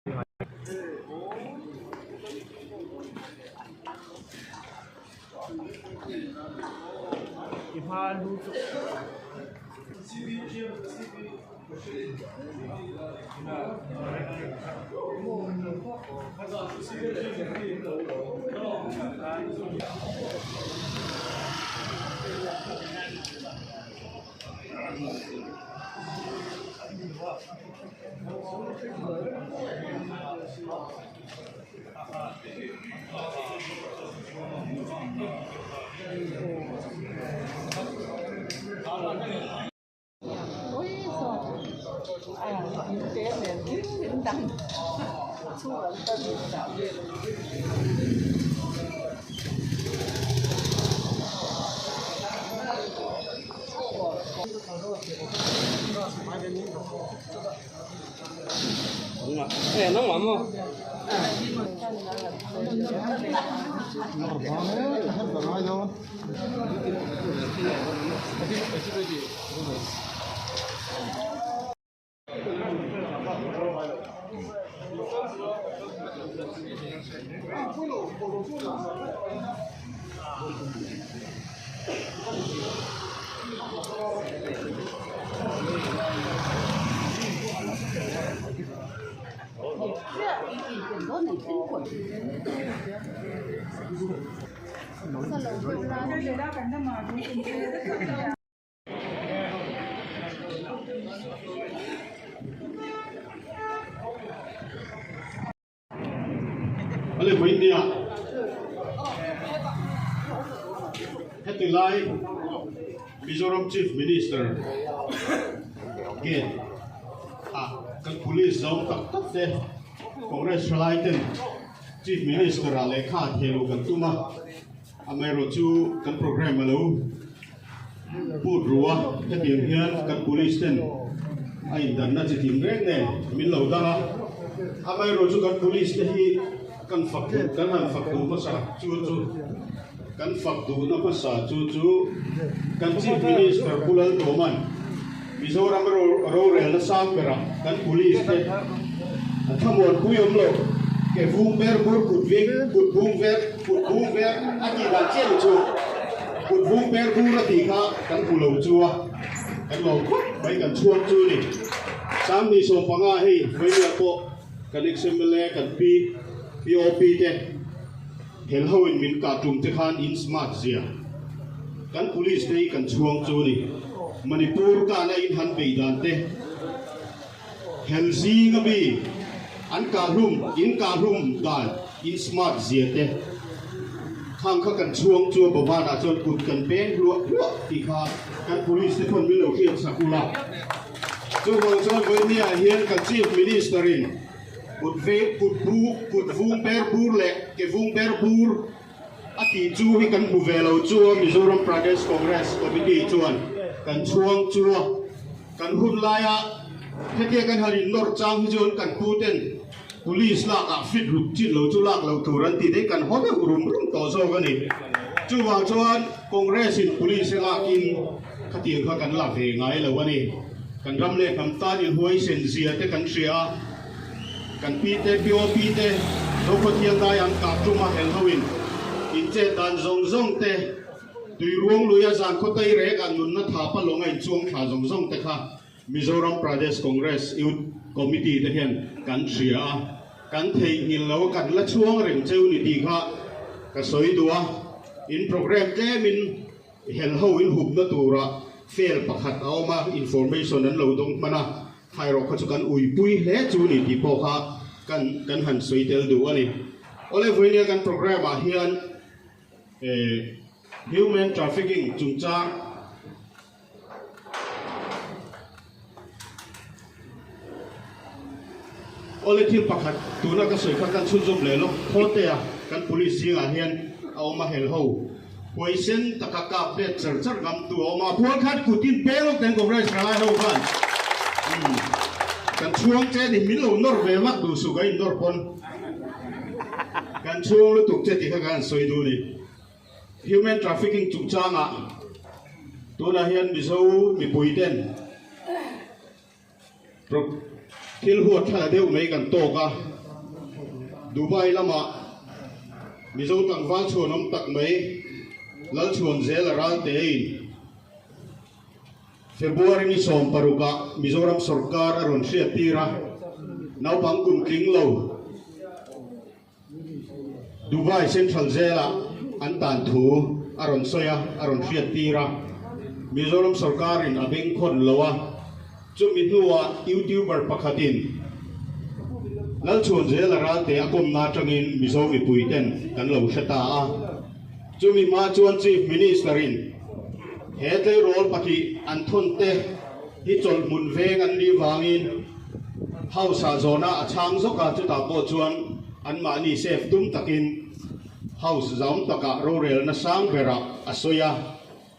Ale vawi nia heti lai Mizoram Chief Minister gate ah kan police zawng tak tak te Congress thalai ten Chief Minister ah lehkha a theh loh kan tum a, amaherawhchu kan programme a lo put ru a, hetiang hian kan police ten a indanna chi tin reng nen min lo dang a, amaherawhchu kan police te hi kan fak duh kan han fak duh hmasa chu chu kan fak duhna hmasa chu chu kan Chief Minister Pu Laltawman Mizoram rorelna sang berah kan police te an thlamuanpui awm lo. Ke vung ber bur kut ving kut vung ver kut vung ver a tih dan chiah ni chu kut vung ber bur a tih kha kan hmu lo chu a kan lawm khawp mai kan chhuang chu ni. Sangni sawmpanga hei Vailia pawh kan ex-MLA kan pi POP te Hel ho in min kah tum te khan in smart zia kan police te hi kan chhuang chu ni. Manipur kana in han bei dan te hel zing ami an kah hlum in kah hlum dan in smart zia te khang kha kan chhuang chu a Bhavan ah chuan kut kan peng hluah hluah tih kha kan police te khawn min lo hriat sak ula. Chuvang chuan vawinia hian kan chief minister in Kut ve, kut bu, kut vung ber bur leh ke vung ber bur a tih chu hi kan hmu ve lo chu a, Mizoram Pradesh Congress Committee chuan kan chhuang chu a, kan hun laia hetia kan han innawr chang hi chuan kan pu ten Police lak ah fit ruk chin lo chu lak lo tur an tih te hi kan haw deuh rum rum tawh zawk a ni. Chuvang chuan Congress in Police a lakin khatiang kha kan la ve ngai lo a ni. Kan ram leh hnam tan inhuaisen zia te kan hria a, kan pi te, POP te, Zokhawthiang dai an kah tum a hel ho in inchet dan zawng zawng te, Tuiruang lui a zan khawtei rek ah nunna thapa lawng a inchuang thla zawng zawng te kha Mizoram Pradesh Congress Youth Committee te hian kan hria a, kan theihnghilh lo a, kan la chhuang reng cheu ni tih kha ka sawi duh a, in programme tlem in Hel ho in hupna tura fail pakhat a awm a, information an lo dawng hman a, thairaw kha chu kan uipui hle chu ni tih pawh kha kan kan han sawi tel duh a ni. Awle vawinia kan programme ah hian eh human trafficking chungchang Awle thil pakhat tuna ka sawi kha kan chhunzawm leh lawk Khawtea kan police zingah hian a awm a hel ho huaisen taka kap let char char ngam tu a awm a phual khan kutin peng lawk ten Congress thalai ho khan kan chhuang che ni min lo nawr ve vak duh suh ka in nawr pawn kan chhuang lutuk che tih kha ka han sawi duh ni. Human trafficking chungchangah tunah hian Mizo mipui ten Thil huat thla deuh mai kan tawk a, Dubai lama Mizo tlangval chhuanawm tak mai Lalchhuanzela Raltein February ni 16 ah Mizoram sorkar a rawn hriattir a, naupang kum tling lo Dubai Central Jail-ah an tan thu a rawn sawi a, a rawn hriattir a. Mizoram sorkarin a bengkhawn lo a, chumi hnuah YouTuber pakhatin Lalchhuanzela Ralte a kawmna atangin Mizo mipuiten kan lo hre ta a. Chumi hma chuan Chief Minister-in he tleirawl pahnih an thawnte hi chawlhhmun veng an nih vangin House-ah zawhna a chhang zawk a, chutah pawh chuan anmahni safe tum takin House zam takah rorelna sang berah a sawi a,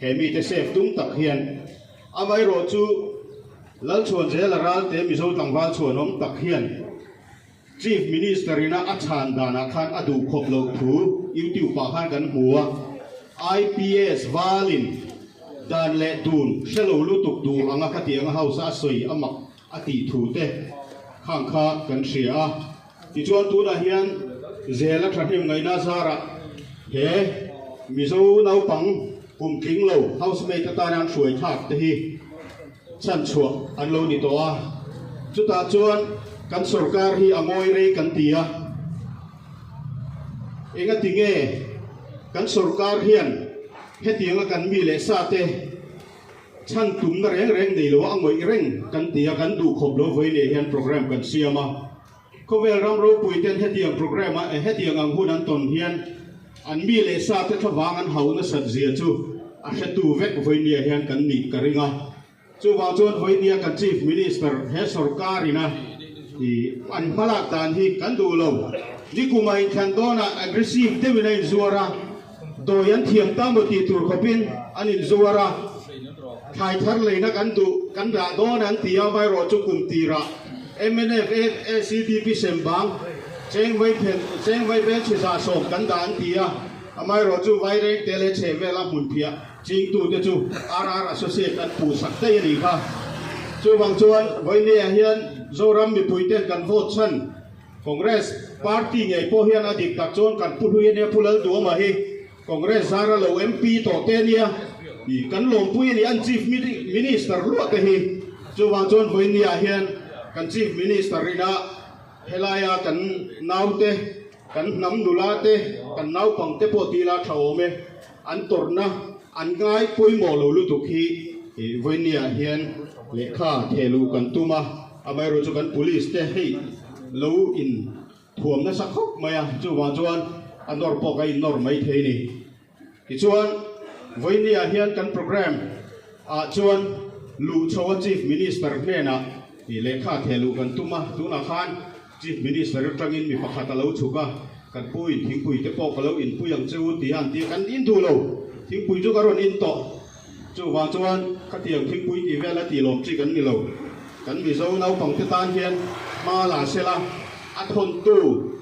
he mite safe tum tak hian amaherawh chu Lalchhuanzela Ralte Mizo tlangval chhuanawm tak hian Chief Minister ina a chhan danah khan a duh khawp loh thu YouTube ah khan kan hmu a, IPS valin dan leh dun hre lo lutuk tur anga khatianga House a sawi a mak a tih thu te khang kha kan hria a. Tichuan tunah hian zel a thahnem ngaihna zarah he Mizo naupang kum tling lo housemate atana an hruai thlak te hi chhanchhuah an lo ni tawh a, chutah chuan kan sorkar hi a ngawi rei kan ti a, engati nge kan sorkar hian hetianga kan mi leh sa te chhan tumna reng reng nei lo a a ngawih reng kan ti a, kan duh khawp lo vawi leh hian program kan siam a, khawvel ram ropui ten hetiang program a hetiang ang hun an tawn hian an mi leh sa te thlavang an hau nasat zia chu a hretu vek vawinia hian kan nih ka ring a. Chuvang chuan vawinia kan Chief Minister he sorkar ina an hmalak dan hi kan duh lo. Nikum a inthlan dawnah aggressive deuhin a inzuar a, dawi an thiam ta maw tih tur khawpin an inzuar a, thlai thar leina kan duh kan dah dawn an ti a, amaherawh chu kum tirah mnf ACDP sem bang cheng vai phen cheng vai vel chhiza sawm kan dah an ti a, amaherawh chu vaireng te leh chhe vela hmun phiah Chingtute chu RR Associate an puhsak daih a nih kha. Chuvang chuan Vawinia hian Zoram mipuiten kan vote chhan Congress party ngei pawh hian a dik tak chuan kan pu hlui a nia, Pu Lalduama hi Congress zara lo MP tawh te a nia, kan lawmpui a ni an Chief Minister luah te hi. Chuvang chuan Vawinia hian kan Chief Minister ina helaia kan naute, kan hnam nula te, kan naupang te pawh tila tha awm e. An tawrhna an ngai pawimawh lo lutuk hi vawinia hian lehkha thehluh kan tum a, amaherawhchu kan police te hei lo in thuam nasa khawp mai a, chuvang chuan a nawr pawh ka innawr mai thei a ni. Tichuan vawinia hian kan programme ah chuan luh chho a Chief Minister hnenah lehkha thehluh kan tum a, tunah khan Chief Minister atangin mi pakhat a lo chhuk a, kan pu in thingpui te pawh ka lo inpui ang che u tia an ti a, kan in duh lo, thingpui chu ka rawn in tawh. Chuvang chuan khatiang thingpui tih vel a tih lawm chi kan ni lo. Kan Mizo naupang te tan hian hma la sela a thawntu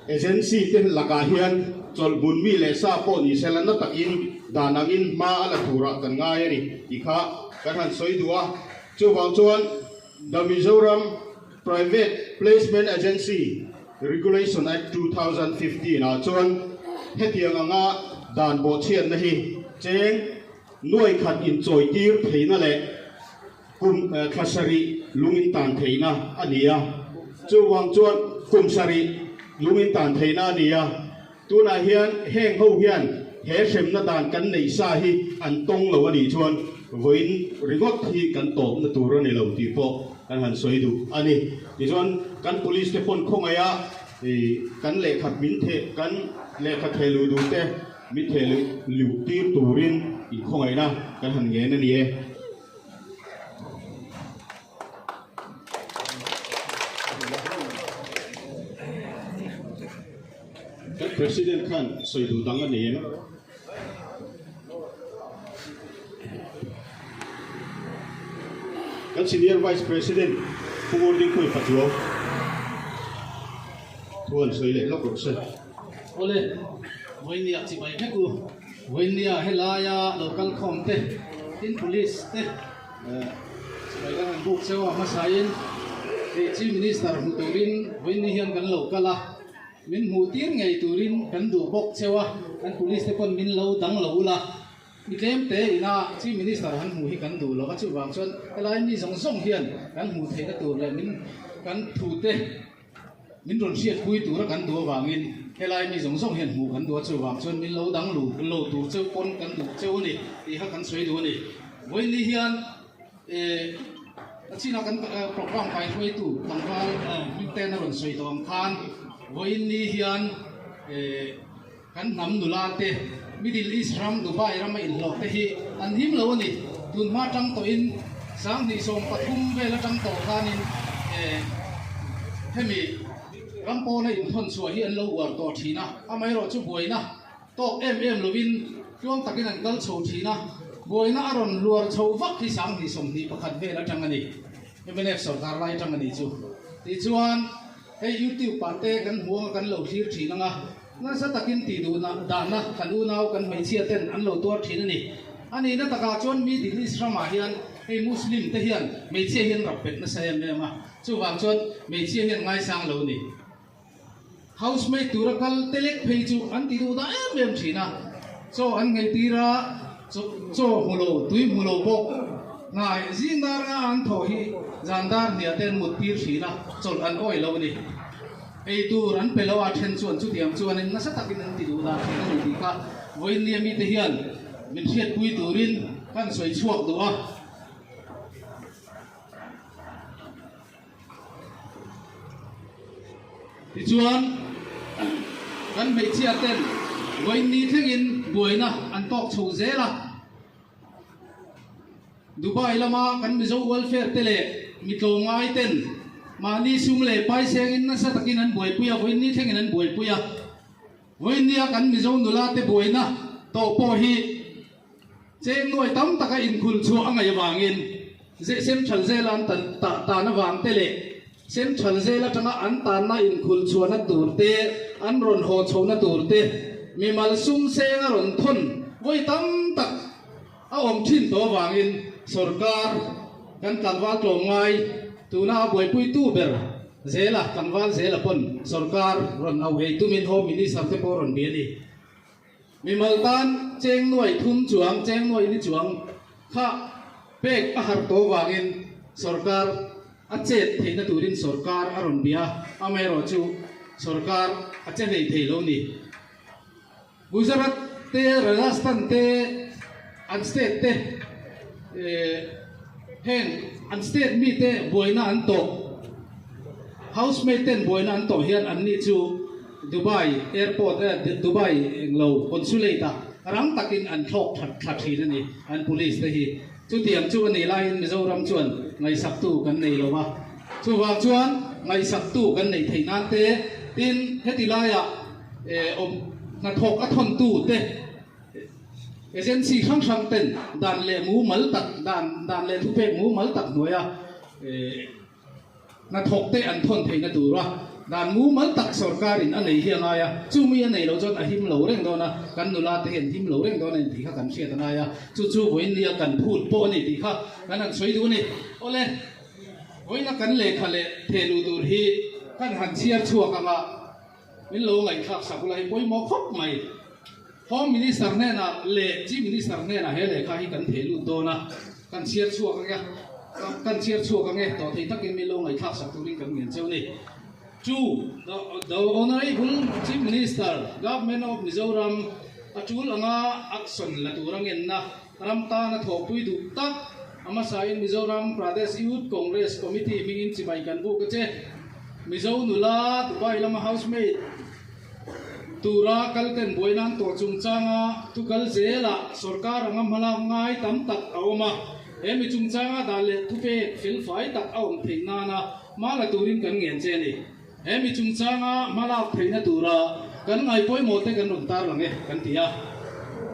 agency te lakah hian chawlhbun mi leh sa pawh ni sela na takin dan angin hma a la turah kan ngai a ni tih kha kan han sawi duh a. Chuvang chuan The Mizoram Private Placement Agency Regulation Act 2015 ah chuan hetiang anga dan bawhchhiatna hi cheng nuai khat inchawitir theihna leh kum thla sarih lung intan theihna a ni a. Chuvang chuan kum sarih lung intan theihna a ni a. Tunah hian heng ho hian he hremna dan kan neih sa hi an tawng lo a nih chuan vawiin ringawt hi kan tawpna tur a ni lo tih pawh kan han sawi duh a ni. Tichuan kan police te pawn khawngaih a kan lehkha min theh kan lehkha theh luh duh te min theh luh tir turin inkhawngaihna kan han ngen a ni e. Kan President khan sawi duh dang a nei em? Kan Senior Vice President Pu Ngurdingpuii Pachuau thu an sawi leh lawk rawh se. Awle, vawinia chibai vek u. Vawinia helaia lo kal khawm te, tin Police te. Chibai kan han buk cheu a hmasain hei Chief Minister hmu turin vawiin hian kan lo kal a, min hmuh tir ngei turin kan duh bawk cheu a, kan police te pawn min lo dang lo ula, mi tlem te ina Chief Minister han hmuh hi kan duh lo a, chuvang chuan helai mi zawng zawng hian kan hmuh theihna tur leh min kan thu te Min rawn hriatpui tura kan duh avangin helai mi zawng zawng hian hmuh kan duh a, chuvang chuan min lo dang lu lo tur cheu pawn kan duh cheu a ni tih kha kan sawi duh a ni. Vawiinni hian eh a chinah kan programme kaihruaitu tlangval Hmingten a rawn sawi tawh ang khan vawiinni hian eh kan hnam nula te Middle East ram Dubai rama inhlawh te hi an him lo a ni. Tunhma tang tawhin 2013 vel atang tawh khanin eh hemi ram pawna inthawn chhuah hi an lo uar tawh thin a, amaherawh chu buaina tawk em em lovin tluang takin an kal chho thin a, buaina a rawn luar chho vak hi 2021 vel atang a ni, mnf sorkar lai atang a ni chu. Tichuan hei YouTube ah te kan hmu anga kan lo thlir thin anga. Nasa takin tih duhna dahna kan unau kan hmeichhia ten an lo tuar thin a ni. A nihna takah chuan Middle East ramah hian hei Muslim te hian hmeichhia hian rap bet nasa em em a, chuvang chuan hmeichhia hian ngaisang lo a ni. Housemaid tura kal te lek phei chu an ti duh dah em em thin a, chaw an nghei tir a, chaw hmu lo, tui hmu lo bawk hnai zing dar nga an thawh hi zan dar hniah te an mut tir thin a, chawlh an awih lo a ni. Ei tur an pe lo a, then chuan chutiang chuanin nasa takin an ti duh dan thin a ni tih kha vawiinnia mite hian min hriatpui turin kan sawi chhuak duh a. Tichuan, kan hmeichhia ten vawiinni thlengin buaina an tawk chho zel a. Dubai lama kan Mizo welfare te leh mi tlawmngai ten mahni sum leh paisengin nasa takin an buaipui a, vawiinni thlengin an buaipui a. Vawiinnia kan Mizo nula te buaina tawh pawh hi cheng nuai tam taka inkhul chhuah a ngaih avangin Central Jail-a an tan avang te leh Central Jail atanga an tanna inkhul chhuahna tur te, an rawn haw chhohna tur te, mimal sum seng a rawn thawn vawi tam tak A awm thin tawh avangin sorkar kan tlangval tlawmngai tuna a buaipuitu ber zela tlangval zela pawn sorkar rawn au ei tumin Home Minister te pawh rawn bia a ni. Mimal tan cheng nuai thum chuang, cheng nuai ni chuang kha pek a harh tawh avangin sorkar a chet theihna turin sorkar a rawn bia a, amaherawhchu sorkar a che hlei thei lo ni. Gujarat te, Rajasthan te, an state te heng an state mite buaina an tawh, housemaid ten buaina an tawh hian an ni chu Dubai airport eh Dubai englo consulate ah rang takin an thlawk that thla thin a ni an police te hi. Chutiang chu a nih laiin Mizoram chuan ngaihsaktu kan nei lo a, chuvang chuan ngaihsaktu kan neih theih nan te tin heti laiah awm hnathawk a thawntu te agency hrang hrang ten dan leh mumal tak dan dan leh thupek mumal tak hnuaia hnathawk te an thawn theihna tura dan mumal tak sorkarin a nei hi a ngai a, chumi a nei loh chuan a him lo reng dawn a, kan nula te hian him lo reng dawn a ni tih kha kan hriat a ngai a, chu chu vawiin nia kan phut pawh a ni tih kha kan han sawi duh a ni. Awle, vawiina kan lehkha leh thehluh tur hi kan han chhiar chhuak ang a. Min lo ngaihthlak sak ula hi pawimawh khawp mai. Home Minister hnenah leh Chief Minister hnenah he lehkha hi kan theh lut dawn a, kan chhiar chhuak ang e, kan chhiar chhuak ang e tawh thei takin min lo ngaihthlak sak turin kan ngen cheu ni. To the Honourable Chief Minister, Government of Mizoram, a tul anga action la tura ngenna ram tana thawhpui duh tak a hmasain Mizoram Pradesh Youth Congress Committee hmingin chibai kan buk a che. Mizo nula Dubai lama housemaid tura kal ten buai nan tawh chungchanga thu kal zelah sorkar anga hmalak ngai tam tak a awm a, he mi chungchanga dan leh thupek felfai tak a awm theih nana hma la turin kan ngen che a ni. He mi chungchanga hmalak theihna tura kan ngai pawimawh te kan rawn tarlang e kan ti a.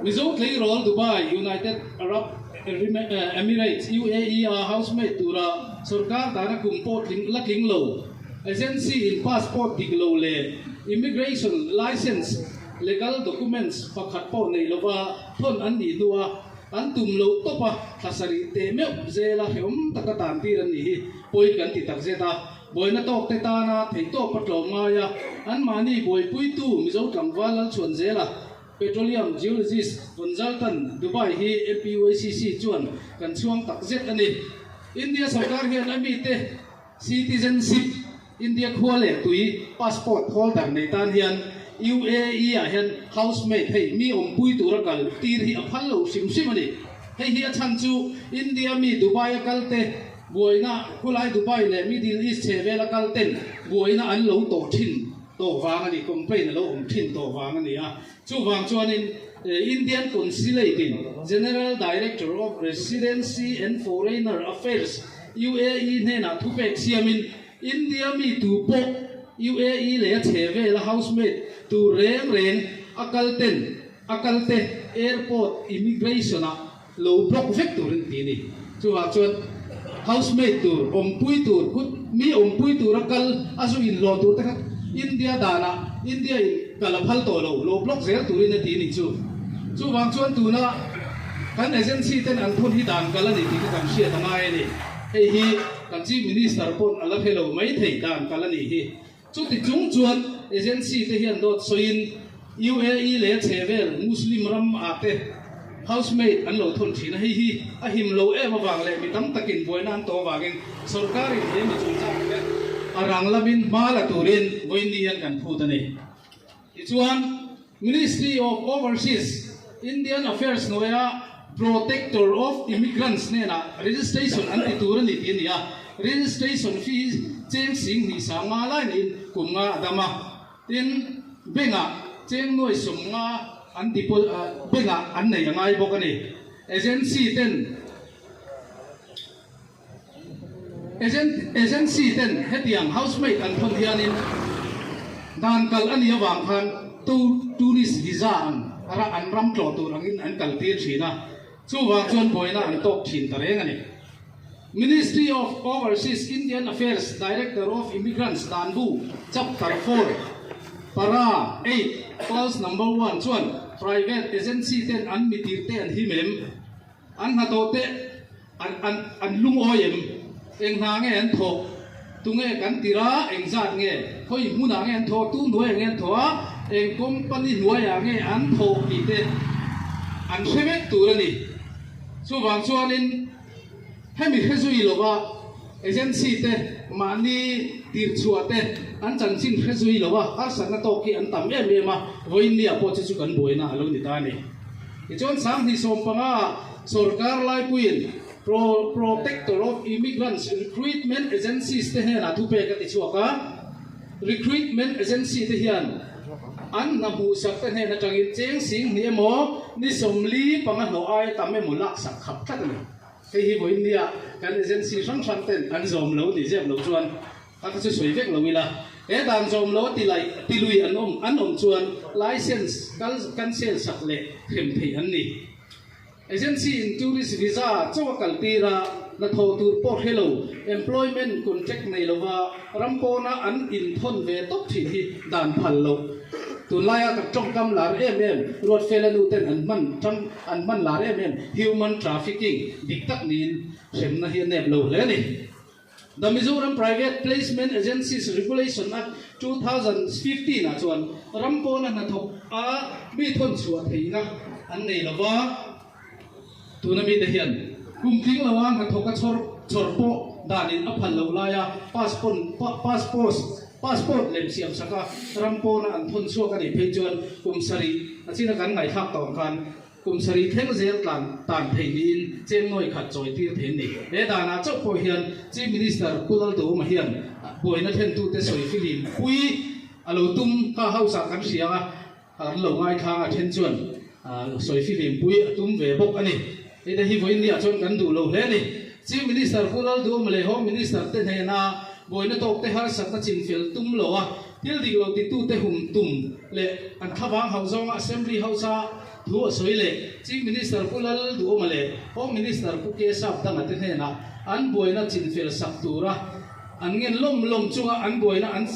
Mizo tleirawl Dubai, United Arab Emirates, UAE, a housemaid tura sorkar dana kum pawh tling la tling lo, agency in passport dik lo leh immigration licence legal documents pakhat pawh nei lova thawn an nih hnua. An tum loh tawp a, thla sarih teh meuh zela hrehawm taka tan tir an nih hi pawi kan ti takzet a. Buaina tawk te tana theihtawp a tlawm ngai a, anmahni buaipuitu Mizo tlangval Lalchhuanzela, Petroleum Geologist Consultant, Dubai hi MPUACC chuan kan chhuang takzet a ni. India sorkar hian a mite Citizenship, India khua leh tui passport holder nei tan hian UAE ah hian housemaid hei mi awmpui tura kal tir hi a phal lo hrim hrim a ni. Hei hi a chhan chu India mi Dubai a kal te buaina khulai Dubai leh Middle East chhe vela kal ten buaina an lo tawh thin tawh vang a ni, complaint a lo awm thin tawh vang a ni a. Chuvang chuanin Indian Consulate in General Director of Residency and Foreigner Affairs, UAE hnenah thupek siamin India mi tu pawh UAE leh a chhe vela housemaid tur reng reng a kal ten a kal te airport immigration ah lo block vek turin ti a ni. Chuvang chuan housemaid tur awmpui tur khut mi awmpui tura kal a zu inhlawh tur te kha India danah India in kal a phal tawh lo, lo block zel turin a ti a nih chu. Chuvang chuan tuna kan agency ten an thawn hi dan kal a ni tih kha kan hriat a ngai a ni. Hei hi kan Chief Minister pawh a la hre lo mai thei dan kal a nih hi. Chuti chung chuan agency te hian dawt sawiin UAE leh a chhehvel Muslim ram ah te housemaid an lo thawn thin a, hei hi a him lo em avang leh mi tam takin buaina an tawh avangin sorkarin he mi chungchang hian a rang lamin hma la turin vawiin ni hian kan phut a ni. Tichuan Ministry of Overseas Indian Affairs hnuaia Protector of Immigrants hnenah registration an ti tur a ni tih a ni a, registration fee hi cheng sing hnih sang nga lai niin kum nga a dam a, tin bank-ah cheng nuai sawm nga an depo bank-ah an nei a ngai bawk a ni. Agency ten Agency ten hetiang housemaid an thawn hianin dan kal a nih avang khan tourist visa ang an ram tlawh tur angin an kal tir thin a, chuvang chuan buaina an tawk thin ta reng a ni. Ministry of Overseas Indian Affairs Director of Immigrants Danbu Chapter 4 Para 8 Clause Number 1 chuan private agency ten an mitir te an him em? An hnathawh te an an an lungawi em? Eng hna nge an thawh? Tunge kan tir a, eng zat nge? Khawi hmunah nge an thawh? Tu hnuaiah nge an thawh a? Eng company hnuaiah nge an thawh tih te an hre vek tur a ni. Chuvang chuanin hemi hre zui lova agency te mahni tirchhuah te an chanchin hre zui lova harsatna tawk hi an tam em em a, vawiin nia pawh chu chu kan buaina a lo ni ta a ni. Tichuan 2015 sorkar laipuiin Protector of Immigrants Recruitment Agencies te hnenah thupek a ti chhuak a, Recruitment Agency te hian an hna hmuhsak te hnen atangin cheng sing hnih emaw ni 45 hlawh aia tam emaw laksak khap tlat a ni. Hei hi vawiin nia kan agency hrang hrang ten an zawm lo tih zep lo chuan A kha chu sawi vek lo ila, he dan zawm lo a ti laih ti lui an awm an awm chuan license kal cancel sak leh hrem theih an ni. Agency in tourist visa chauh a kal tir a, hnathawh tur pawh hre lo, employment contract nei lova ram pawna an inthawn ve tawp thin hi dan phal loh. Tunlaia kan tawngkam lar em em Ruatfela nu ten an hman tang an hman lar em em human trafficking dik tak niin hremna hi a nep lo hle a ni. The Mizoram Private Placement Agencies Regulation Act 2015 ah chuan ram pawna hnathawk a mi thawn chhuah theihna an nei lo va, tuna mite hian kum tling loa hnathawk a chhawr chhawr pawh danin a phal loh laia passport passport passport lem siam sak a ram pawna an thawn chhuak a nih phei chuan kum sarih a china kan ngaihthlak tawh ang khan Kum sarih thleng zel tlan tan thei niin cheng nawi khat chawi tir thei a ni. He danah chauh pawh hian Chief Minister Pu Lalduhuma hian buaina thlentute sawi filim pui a lo tum kha House ah kan hria a, an lo ngaithlang a then chuan sawi filim pui a tum ve bawk a ni. Hei te hi vawiin niah chuan kan duh lo hle a ni. Chief Minister Pu Lalduhuma leh Home Minister te hnena buaina tawkte harsatna chinfel tum lo a, thil dik lo titute hum tum leh an thlavang hauh zawnga Assembly House-a Thu a sawi leh Chief Minister Pu Lal Duhawma leh Home Minister Pu K Sapdanga te hnenah an buaina chinfel sak tura an ngen lawm lawm chunga an buaina an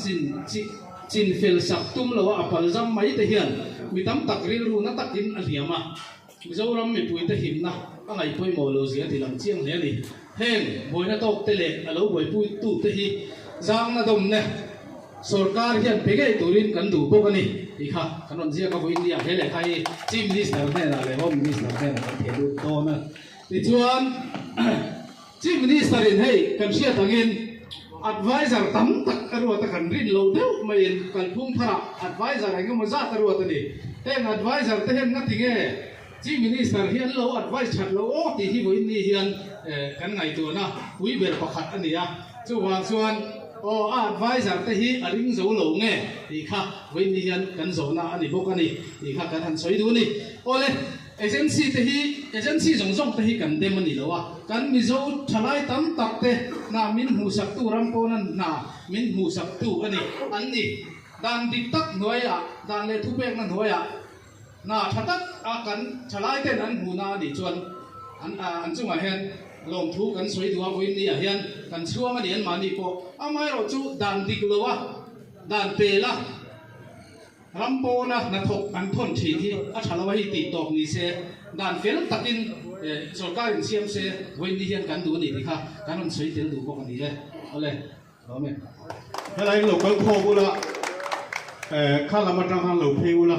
chinfel sak tum loa a palzam mai te hian mi tam tak rilru na takin a hliam a. Mizoram mipuite himna a ngaih pawimawh lo zia ti lang chiang hle a ni. Heng buaina tawkte leh a lo buaipuitute hi zangna dawmna sorkar hian pe ngei turin kan duh bawk a ni tih kha kan rawn ziak a, vawiin nia he lehkha hi Chief Minister hnenah leh Home Minister hnenah kan theh lut dawn a. Tichuan Chief Minister in hei kan hriat angin Adviser tam tak a ruat a kan rin loh deuh maiin kalphung tharah Adviser eng emaw zat a ruat a ni. Heng Adviser te hian ngati nge Chief Minister hi an lo advice that lo aw tih hi vawiin ni hian kan ngaihtuahna pui ber pakhat a ni a. Chuvang chuan aw a adviser te hi a ring zo lo nge tih kha vawiin ni hian kan zawhna a ni bawk a ni tih kha kan han sawi duh a ni. Awle, agency te hi agency zawng zawng te hi kan dem a ni lo a, kan Mizo thalai tam tak te hna min hmuhsaktu ram pawna hna min hmuhsaktu a ni an ni. Dan dik tak hnuaiah, dan leh thupekna hnuaiah, Hna tha tak a kan thalai ten an hmuhna a nih chuan an an chungah hian lawmthu kan sawi duh a, vawiin ni ah hian kan chhuang a ni anmahni pawh. Amaherawh chu dan dik lo a, dan pel a, ram pawna hnathawk an thawn thin hi a tha lo a hei tih tawp ni se, dan fel takin sorkar in siam se vawiin ni hian kan duh a ni tih kha kan rawn sawi tel duh bawk a ni e. Awle. Helai in lo kal khawm ula, kha lam atang khan lo phei ula.